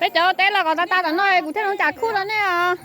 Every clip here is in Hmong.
Peb cov ua teb los kom tag tag tom no kuv thiaj li cas khuj rau nej os.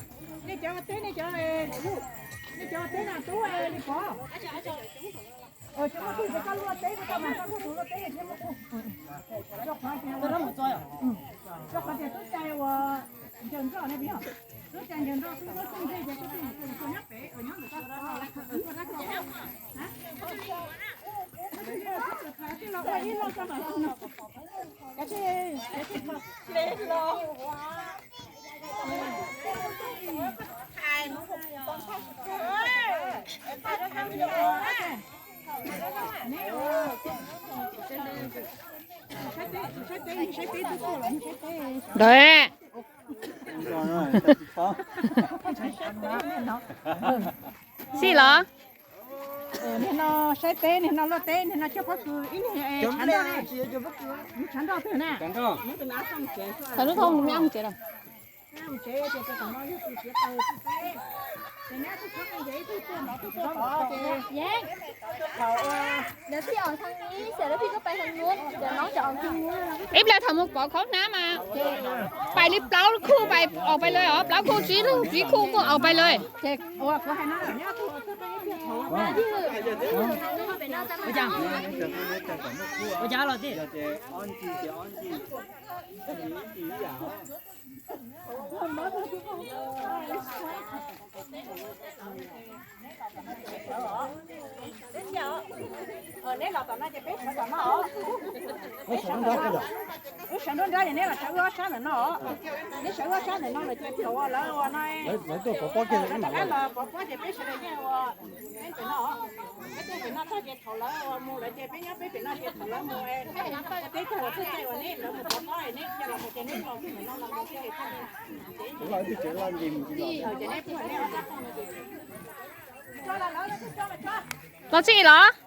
Ntawd. Xij los? Niag no saib teb, niag no luaj teb, niag no cog pob kws, ib niag tshav nroj, tshav nroj twg na? Thaum lub thoob me ab mus tsev lawm. Ib pliag thaum mus pov khaub hnab mas pais li plaub khuj pais, os, pais li plaub khuj, tsib lub tsib khuj kuj aus pais lawm. Neb los tom no ces peb sawv tom no. Wb sawv nruab nrab ces neb los sawv wb ob sab ntawm no. Neb sawv wb ob sab ntawm no lawm ces thaum uas lawv ua no, lawv tuaj pov pob kiag, lawv rov qab los pov pob ces peb sawv daws yeej ua peb ntawm no. Peb tuaj pem no tag ces thaum lawv ua mus lawm ces peb nyob peb pem no ces thaum lawv mus, teb tag los txog caij uas neb lawv mus pov pob neb cia los mus ces neb los ntawm no los mus ces neb pub neb ob sab no ces. Los txij los?